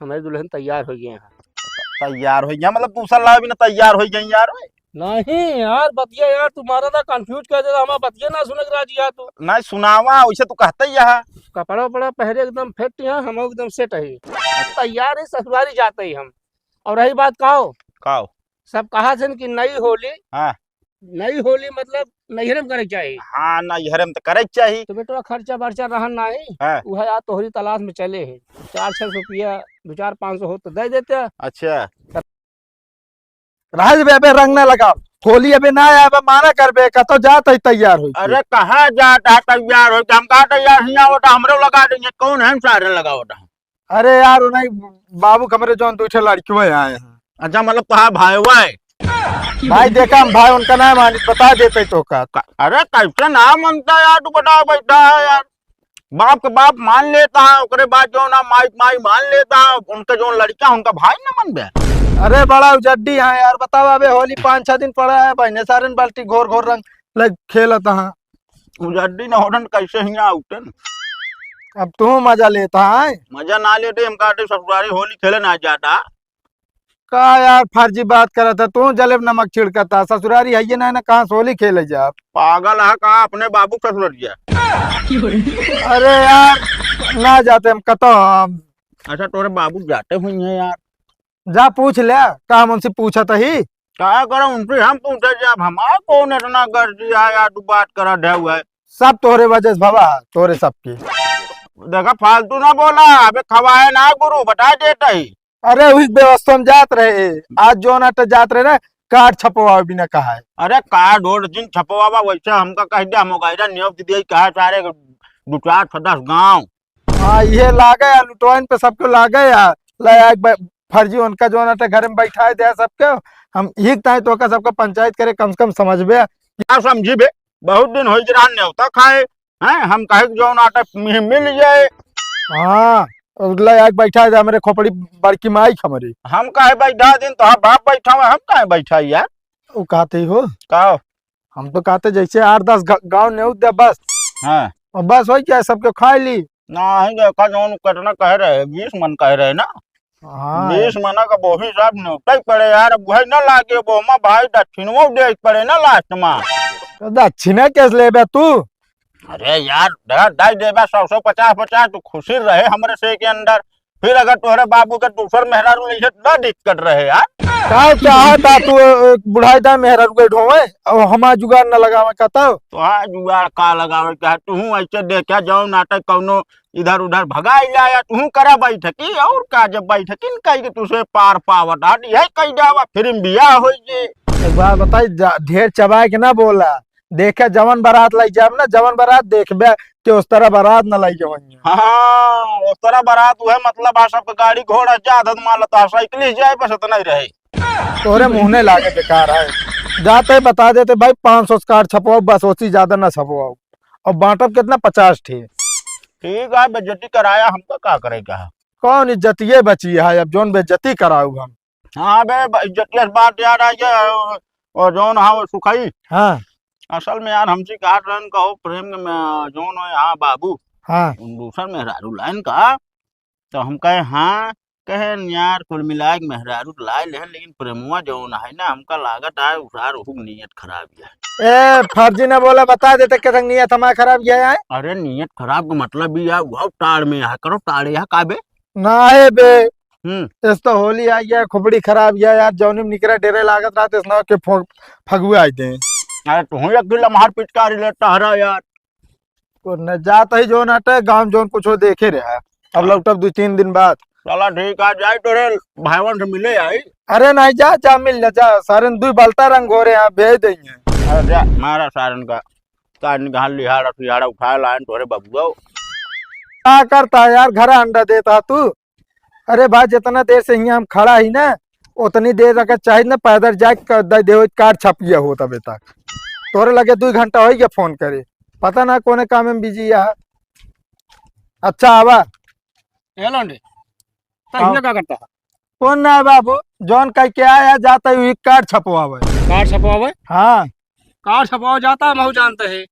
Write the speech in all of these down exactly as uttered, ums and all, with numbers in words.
हमारी दुल्हन तैयार होइ गए हैं। तैयार होइ गया मतलब दूसर लावे बिना तैयार होइ गई यार। नहीं यार, बतिया यार, तू मारा ना, confuse कर देता, हमारा बतिया ना सुने के राजी है तू। नहीं सुनावा, वैसे तू कहते ही है। कपड़ा वपड़ा पहरे एकदम fit है, हम एकदम set है। तैयार है, ससुरारी जाते ही हम। और रही बात काओ? काओ? सब कहा थे कि नई होली, हाँ। नई होली मतलब नैहरे में करे के चाही। हाँ, नैहरे में तो करे के चाही। तो बेटवा खर्चा बर्चा रहन नाही, हाँ। वह आज तोहरी तलाश में चले है। चार सौ रुपया, दो चार पाँच सौ हो तो दे देते। अच्छा। राज बे, अबे रंग ना लगाओ, होली अबे ना आया, अबे माना करबे, कतो जात है तैयार होई के। अरे कहाँ जात है तैयार होई के? हम कहाँ तैयार हियाँ होता, हमरो लगा देंगे, कौन है सारे लगावत है? अरे यार, नहीं, बाबू के हमरे जौन दू ठे लड़कियों आए हैं। अच्छा, मतलब तोहार भाई हुआ है? भाई देखा, हम भाई उनका ना मानित, बता देते तो का। का-, अरे कैसे ना मनता यार, तू बता बैठा है यार। बाप के बाप मान लेता है, ओकरे बाद जो ना माई के माई मान लेता है, उनके जो लड़का उनका भाई ना मनबे। अरे बड़ा उजड्डी है यार, बताओ अबे होली पाँच छह दिन पड़ा है, बहने सारे बाल्टी घोर घोर रंग लग खेलता है। उजड्डी ना होतन कैसे हियाँ आउतन? अब तू मजा लेता है। मजा ना लेते, हम कहते ससुरारी होली खेले ना जाता। का यार फर्जी बात करत है तू, जलेब नमक छिड़कता, ससुरारी है ये ना, ना कहाँ से होली खेले जा। पागल है का अपने बाबू के ससुरारी है? अरे यार ना जाते हम कतो हम। अच्छा तोरे बाबू जाते हुई हैं यार। जा पूछ ले, का हम उनसे पूछत ही? का करो उनसे हम पूछे जाब, हमार कौन इतना गर्जी है यार, तू बात करा ढे हुआ है। सब तोहरे वजह से भवा, तोहरे सबके। देखा फालतू ना बोला, अबे खवाए ना गुरु, बता देता ही। अरे वही व्यवस्था में जात रहे, आज जो ना तो जात रहे ना, कार्ड छपवावे बिना कहा है। अरे कार्ड ओर्ड जिन छपवावा वैसे हमका कह दिया, मोगाइरा न्योत दिया, कहा सारे दो चार सौ दस गाँव। हाँ, ये लागे यार, लुटवाइन पे सबके लागे यार। ले, एक बार फर्जी उनका जो ना ते घर में बैठाए दे सबके। हम एक ताई तो का सबका पंचायत करे, कम से कम समझबे। क्या समझी बे? बहुत दिन होई जरा न्योता खाए, हैं? हम कहे कि जो ना ते मिल, मिल जाए। हाँ, ले, एक बैठाए दे हमरे खोपड़ी बड़की माई के हमरे। हम काहे बैठा दिन तो बाप बैठा हुआ, हम काहे बैठा यार? वो कहते ही हो। का? हम तो कहते जैसे आठ दस ग-, गाँव नेउत दे बस। हाँ। और बस हो गया, सबके खाए ली। नाही देखा जौन कितना कह रहे, बीस मन कह रहे ना। हाँ। बीस मना का बोही साहब नेउते पड़े यार, अब वही ना लागे बोमा भाई दक्षिणवो दे पड़े ना लास्ट में। तो दक्षिणा कैसे लेबे तू? अरे यार, दे, दे देबा सौ, सौ, पचास, पचास, तू खुशी रहे हमरे से के अंदर। फिर अगर तोहरे बाबू के दूसर मेहरारू लइहे, त ना दिक्कत रहे यार। का चाहत आ तू, ए, बुढ़ाई दा मेहरारू के ढोवे, और हमार जुगाड़ न लगावे का तब? तोहार जुगाड़ का लगावे का? तू ऐसे देखे जाओ नाटक कौनो इधर उधर भगाई लाया, तू करा बैठकी, और का जब बैठकी न कही कि तुसे पार पावत, हट, यही कही जावा, फिर बियाह होई जे। एक बात बताई, जा, ढेर चबाए के ना बोला। देखे जवन बारात लाई जाब ना, जवन बारात देखबे कि उस तरह बारात ना लाई जावन। हाँ, उस तरह बारात उहे मतलब आ सबके गाड़ी घोड़ा ज्यादा मालता, साइकिल ही जाए बस इतना ही रहे। तोरे मुँह नहीं लागे बेकार है। जाते बता देते भाई पाँच सौ कार्ड छपवाओ बस, ओसी ज्यादा ना छपवाओ। और बांटब कितना? पचास ठे। ठीक है, बेइज्जती कराया हमका का करेगा? कौन इज्जतिये बची है अब जौन बेइज्जती कराऊ हम। हाँ बे, ब-, इज्जतिया से बात याद आ गया, और जौन हाँ वो सुखई। हाँ। असल में यार हमसे कहा रहन कहो प्रेम में जौन है हाँ बाबू। हाँ। उन दूसर मेहरारू लाइन का, तो हम कहे हाँ, कहे यार कुल मिला के मेहरारू तो लाए लेहन, लेकिन प्रेमुआ जौन है ना हमका लागत है उसार ओहुक नियत खराब है। ए, फर्जी ना बोला, बता देते के तक नियत हमार खराब है। अरे नियत खराब का मतलब भी यार, वह ताड़ में यहाँ करो, ताड़े यहाँ का बे? ना है बे। हम्म। इस तो होली आई है, खोपड़ी खराब है यार, जौनी में निकरा डेरे लागत रहत, इस ना के फो-, फगुआ आई दे। अरे तू ही एक लम्हार पिचकारी ले टहरा यार। तो न जात ही जो नाटे, गाँव जौन कुछ हो देखे रहे। अब हाँ। लौटब दो तीन दिन बाद। चला ठीक आ जाए, तोरे भाईवन से मिले आई। अरे नहीं, जा, जा मिल ले, जा। सारे दुई बलता रंग हो रहे हैं, भेज देंगे। अरे जा, मारा सारन का, कान निकाल लिहाड़ा, सिहाड़ा उठा लाइन तोरे बबुआ। का करता है यार, घर अंडा देता तू? अरे भाई, जितना देर से हियाँ हम खड़ा ही ना, उतनी देर अगर चाहे ना पैदल जाए क-, दे दे, कार्ड छपिया होत अबे तक। तोरे लगे दुई घंटा होइ गया फोन करे, पता ना कोने काम में बिजी है। अच्छा आवा। ए लौंडे, त हाँ। हियाँ का करता है? कौन ना है बाबू, जौन कह के आया जाता है वही कार्ड छपवावे। कार्ड छपवावे? हाँ। कार्ड छपवावे जाता है, महू जानते हैं।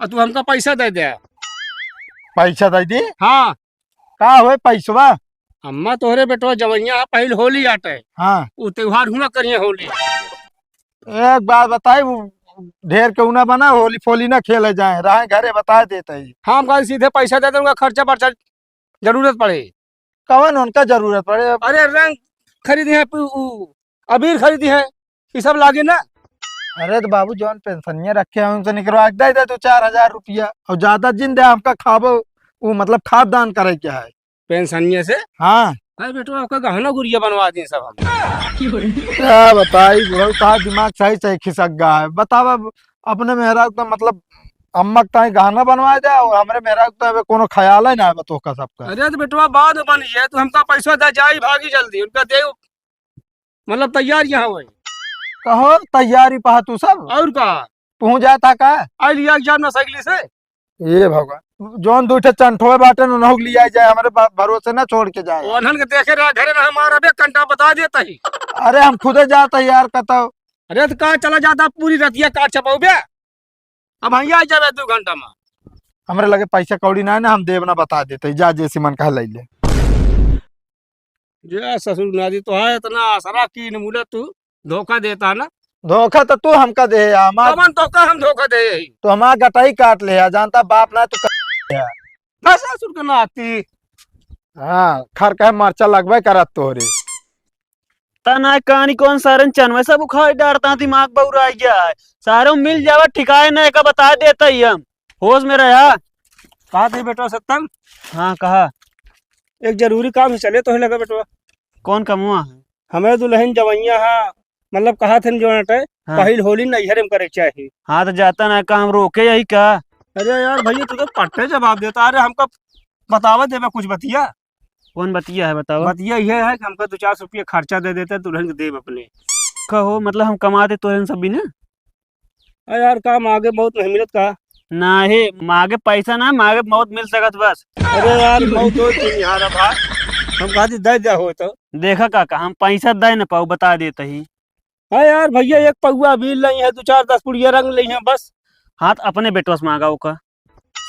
और तू हमका पैसा दे दे। पैसा दे दी? हाँ। का होए पैसवा? अम्मा तोहरे बेटवा जवनिया है, पहिल होली आटे। हाँ। उ त्योहार हुआ करिए होली। एक बात बताई, उ ढेर केहू ना बना, होली फोली ना खेले जाए, रहे घरे बता देते ही। हम कहा सीधे पैसा दे दूंगा, खर्चा बर्चा जरूरत पड़े। कवन उनका जरूरत पड़े? अरे रंग खरीदी है, पु-, उ, अबीर खरीदी है, ये सब लागे ना। अरे तो बाबू जौन पेंशनिया रखे हैं उनसे निकलवा के दे दे तू चार हजार रुपया, और ज्यादा जिन दे हमका खाबो, वो मतलब खाद दान करे के है। पेंशनिया से? हाँ। अरे बेटवा आपका गहना गुरिया बनवा दिए सब हम। क्या बताई बुढ़ऊ, का दिमाग सही सही खिसक गया है। बतावा अब अपने मेहरा तो मतलब अम्मा के ताई गहना बनवा दे और हमरे मेहरा तो अब कोनो ख्याल ही ना है तोहका सबका। अरे तो बेटवा बाद में बन जाए, तू हमका पैसा दे, जाई भागी जल्दी, उनका दे, मतलब तैयार यहाँ होए। कहो तैयारी पहा तू सब? और का? तू जाता का? आई लिया एग्जाम ना साइकिल से। ये भगवान, जौन दू ठे चंठोए बाटे न, उनहु के लिया जाए, हमरे ब-, भरोसे ना छोड़ के जाए। ओनहन के देखे रहा घरे ना, हमारा बे कंटा बता देता ही। अरे हम खुदे जाता ही यार, कतौ। अरे तो का चला जाता, पूरी रतिया काट छपाऊ बे। अब भैया आ जावे दो घंटा में। हमरे लगे पैसा कौड़ी ना है ना, हम देब ना, बता देते, जा जैसी मन कहा ले ले। जे ससुर नादी तो है इतना आसरा की न मुला तू धोखा देता ना। धोखा तो तू हमका दे या, हमार कमन धोखा हम धोखा दे यही। तो हमार गटाई काट ले या, जानता बाप ना तू कर या। ना ससुर के नाती। हाँ, खर कहे मरचा लगबे करत तोहरे। तना कहानी कौन सारन चनवे सब उखाड़ डारता, दिमाग बौराई गया है। सारे मिल जावा ठिकाए ना, एका बता देता ही हम। होश में रहा। कहा थे बेटवा सत्तम? हाँ, कहा। एक जरूरी काम से चले तो है लगा बेटवा। कौन कमुआ है? हमें दुल्हन जवैया हा, मतलब कहा थे जो अटे, हाँ। पहिल होली नैहरे में करे के चाही। हाँ, तो जाता ना का हम रोके यही का? अरे यार भैया, तू तो पट्टे जवाब देता। अरे हमका बतावा देबे कुछ बतिया। कौन बतिया है बतावा? बतिया यह है कि हमका दो चार सौ रुपया खर्चा दे देते, दुल्हन के देब अपने। कहो, मतलब हम कमा दे तोहरे सब भी ना? अरे यार, का मागे बहुत नहीं मिलत का? नाही, मागे पैसा ना, मागे मौत मिल सकत बस। अरे यार, मौत हो तुम यार, अब हाँ। हम कहा थी दे दिया हो तो। देखा काका, हम पैसा दे न पाऊ, बता देते ही। हाँ यार, भैया एक पौवा भी लई है, दो चार दस पुड़िया रंग लई है बस। हाथ अपने बेटवा से मांगा ओका,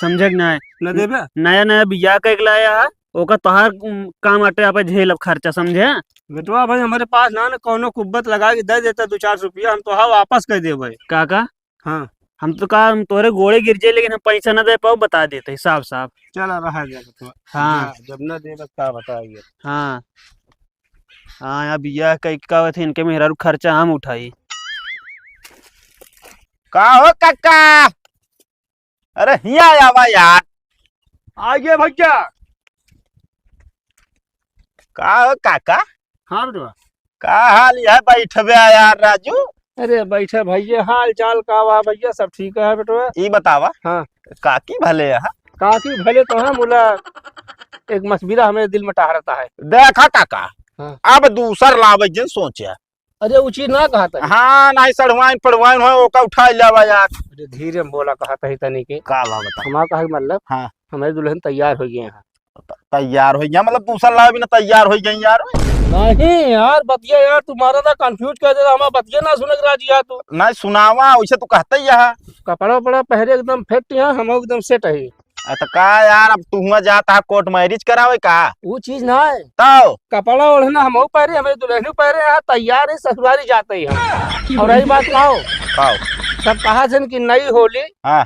समझे कि नाही? न देबे? नया नया बियाह कइके लाया है, ओका तोहार, उम, काम आटे, आपे झेल अब खर्चा, समझे? बेटवा भाई, हमरे पास ना, ना कौनो कुब्बत लगा के दे देता दो चार सौ रुपया, हम तोहार वापस कर देबे। काका? हाँ। हम तो कहा, हम तोहरे गोड़े गिर जाए, लेकिन हम पैसा ना दे पाऊ, बता देते ही साफ साफ। चला रहा जा बेटवा। हाँ। जा, जब ना देबे, का बताइए। हाँ। हाँ, यहाँ बियाह कइके का होत है, इनके मेहरारू खर्चा हम उठाई। का हो काका? अरे हिया आवा यार। आइए भैया। का हो काका? हाँ बेटवा। का हाल है, बैठबे यार राजू? अरे बैठे भैया, हाल चाल का बा भैया, सब ठीक है बेटवा। ई बतावा। हाँ। काकी भले है? काकी भले तो है, मुला एक मसविरा हमें दिल में टहरता है। देखा काका, हाँ। अब दूसर लावे जिन सोचे। अरे उ चीज ना कहा था। हाँ, नाही सड़वाइन पड़वाइन हो, ओका उठा लेवा यार। अरे धीरे में बोला कहा था तनी के। का बा बता? हमारा कहा के मतलब, हाँ। हमारी दुल्हन तैयार हो गए हैं। त-, तैयार हो गया, मतलब दूसर लावे बिना तैयार हो गए यार। नहीं यार, बतिया यार, तुम्हारा ना confuse कर देता, हमारा बतिया ना सुने के राजी है तू। नाही सुनावा, वैसे तू कहते ही है। कपड़ा वपड़ा पहरे एकदम फिट है, हम एकदम सेट है। अ, त का यार, अब तू हुआ जाता है court marriage करावे का? वो चीज ना है। तो? कपड़ा ओढ़ना हमहू पहरे, हमारे दुल्हन पहरे, यहाँ तैयार है, ससुरारी जाते ही हम। और रही बात कहो। कहो। सब कहा थे कि नई होली, हाँ।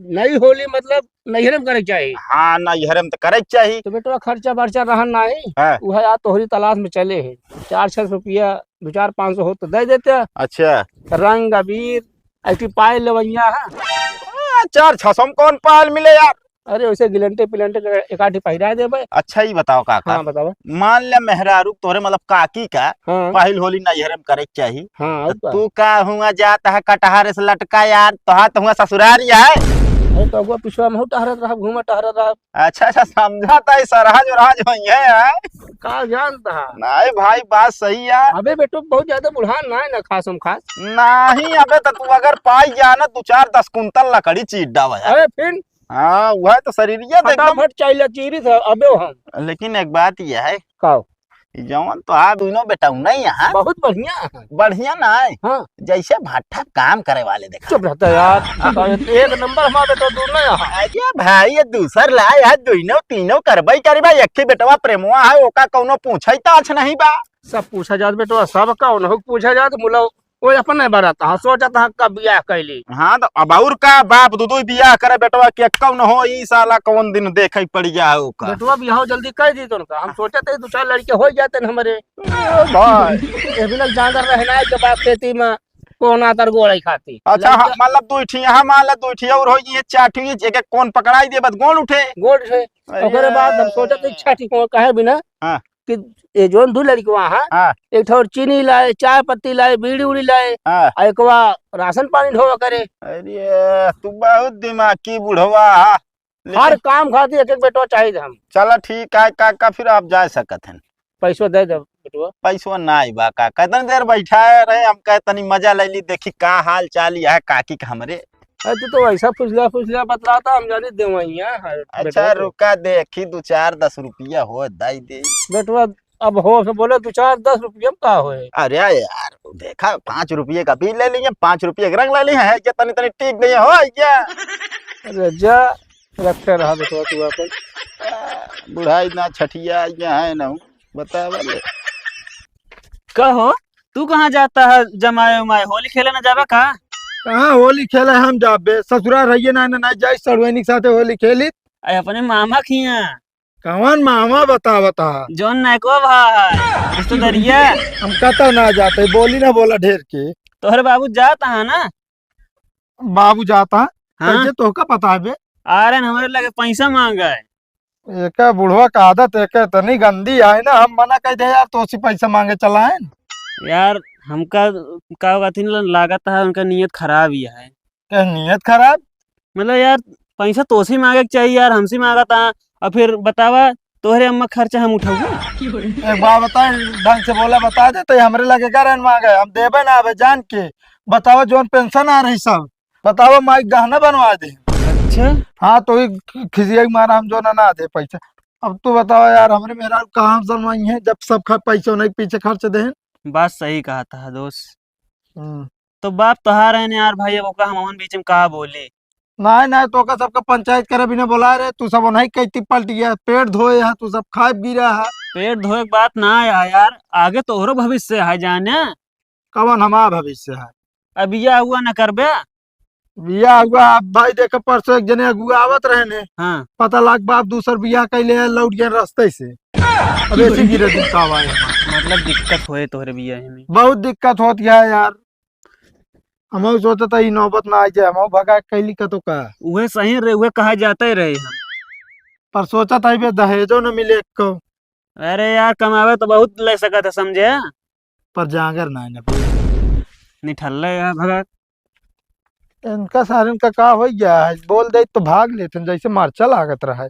नई होली मतलब नैहरे में करे के चाही। हाँ, नैहरे में तो करे के चाही। तो बेटवा खर्चा बर्चा रहन नाही, हाँ। वह आज तोहरी तलाश में चले हैं। चार छह सौ रुपया, दो चार पाँच सौ हो तो दे देते। अच्छा। रंग अबीर, ऐसी पायल लवैया है। आ, चार छह सौ में कौन पायल मिले यार? अरे, वैसे गिलंटे पिलंटे के एकाठी पहिरा देबे। अच्छा, ई बताओ काका। हाँ, बताओ। मान ले मेहरारू तोहरे मतलब काकी का हाँ। पहिल होली नैहरे में करे के चाही। हाँ, तो और का? तू का हुआ जात है कटहर से लटका यार, तोहार तो हुआ ससुरारी है। अरे, तो अगुआ पिछुआ में हूँ टहरत रहा, घूमा टहरत रहा। अच्छा, अच्छा, समझा था, ई सरहज उरहज होई है, हैं? का जानता है? नहीं भाई, बात सही है। अबे बेटो, बहुत ज्यादा बुढ़ान ना है ना, खास हम खास। नहीं, अबे तो तू अगर पाई गया ना, दो चार दस कुंतल लकड़ी चीर डावे है। अरे फिर? हाँ, वह तो शरीरिया तो एकदम फटाफट चाहिए चीरी था, अबे हम। लेकिन एक बात यह है। का? ई जवन तोहार दुइनो बेटवा नहीं है, बहुत बढ़िया है। बढ़िया ना है? हाँ। जैसे भट्ठा काम करे वाले देखा। चुप रहता यार। एक नंबर हमार बेटवा दूर ना यहाँ। अरे भाई, ये दूसर लाए है, दुइनो तीनो करबई करी भाई, एक ही बेटवा प्रेमवा है, ओका कौनो पूछे ताछ नहीं बा। सब पूछा जात बेटवा, सब का उन्हों पूछा जात, मुला वो अपन नहीं बरात, हाँ, सोचत हाँ कब बियाह कैली। हाँ, तो अब और का, बाप दू दू बियाह करे बेटवा के, कौन हो ई साला, कौन दिन देखे पड़ गया है ओका। बेटवा बियाह जल्दी कर दी तो उनका, हम सोचत है दो चार लड़के हो जाते न हमरे। ए भाई। ये भी लोग जानवर रहना है जब आप खेती में कौन आतर गोड़े खाती। अच्छा, हाँ, लड़का मतलब दो ठिया, हाँ, मान ला दो ठिया और हो गई है, चार ठिया, एक एक कौन पकड़ाई दे, बस गोड़ उठे। गोड़ उठे। अरे। ओकरे बाद हम सोचत है छठी को कहे बिना हाँ। कि ये जोन दू लड़कवा हाँ, हाँ। एक ठो और चीनी लाए, चाय पत्ती लाए, बीड़ी उड़ी लाए, हाँ। आ एकवा राशन पानी ढोवा करे। अरे, तू बहुत दिमागी बुढ़वा हा। लेकिन हर काम खातिर एक एक बेटवा चाहिए हम। चला ठीक है काका, फिर आप जा सकत हैं। पैसो दे दे बेटवा। पैसो ना आई बा काका, इतनी देर बैठा रहे, हम कहे तनी मजा ले ली, देखी का हाल चाल यह काकी के हमरे। अरे तू तो वैसा फुसला फुसला बतलाता, हम जानी देवैया है अच्छा बेटवा तो। रुका, देखी दो चार दस रुपया हो, दाई दे। बेटवा अब हो से बोले दो चार दस रुपया में का होए? अरे यार, देखा पाँच रुपये का पी ले लिए, पाँच रुपये के रंग ले लिए, है क्या तनी तनी टीक नहीं हो क्या? अरे जा, रखे रहा बेटवा तू अपन। बुढ़ाई ना छठिया, यहाँ है ना, बतावा ले। का हो, तू कहाँ जाता है जमाए उमाए, होली खेले ना जाबा का? कहाँ होली खेले हम जाबे, ससुरा रहिए ना, ना, ना जाई सड़ुआइनी के साथे होली खेली। अरे अपने मामा खिया। कवन मामा बतावत हा? जौन नयको भा है, रिश्तेदारिया। हम कतौ ना जाते, बोली ना बोला ढेर के। तोहरे बाबू जात हा ना? बाबू जात हा? हाँ। कैसे तोहका पता है बे? आ रहे न, हमरे लगे पैसा मांगा है। एका बुढ़वा का आदत है, एका इतनी गंदी है ना, हम मना कर दे यार, तो उसी पैसा मांगे चला है। यार, हमका का कहती न, लागत है उनका नीयत खराब ही है। क्या नीयत खराब? मतलब यार, पैसा तोसे मांगे के चाहिए यार, हमसे मांगा था। और फिर बतावा, तोहरे अम्मा खर्चा हम उठाऊंगा? एक बात बता, ढंग से बोला, बता दे, तो हमरे लगे का रहन मांगे, हम देबे ना आवे जान के। बतावा, जोन पेंशन आ रही सब, बतावा, माई गहना बनवा दे। अच्छा। हाँ, तो ही खिसिया के मारा हम जो ना, ना दे पैसा। अब तू बतावा यार, हमरे मेहरारू कहाँ शर्माई है, जब सब खा पैसा नहीं पीछे खर्च दे। बात सही कहा था दोस्त। हम्म। तो बाप तोहार है न यार भाई, अब ओका हम हमन बीच में का बोली? नाय, नाय, तोका सबका पंचायत करे बिना बोला रहे, तू सब ओनही कहती पलट गया, पेट धोए है, तू सब खाए गिरा है। पेट धोए के बात ना आया यार, आगे तोहरो भविष्य है जाने। कवन हमार भविष्य है? अब बियाह हुआ न करबे? बियाह हुआ, अब भाई देख, परसों एक जने अगुआ आवत रहे ने, हाँ। पता लाग बाप दूसर बियाह कैले है, लौट गए रास्ते से। अब ऐसी गिरे दिन का आए। मतलब दिक्कत होए तोहरे बियाह में? बहुत दिक्कत होत है यार। हमहू सोचत है ई नौबत ना आ जाए, हमहू भगा के कैली कतो का। उहे सही रहे, उहे कहा जाते रहे हम। पर सोचत है बे दहेजो न मिले एको। अरे यार, कमावे तो बहुत ले सकत है, समझे? पर जांगर ना है ना। निठल्ले यार, भगा। इनका सारन का का हो गया है, बोल दे तो भाग लेते हैं, जैसे मरचा लागत रहा है।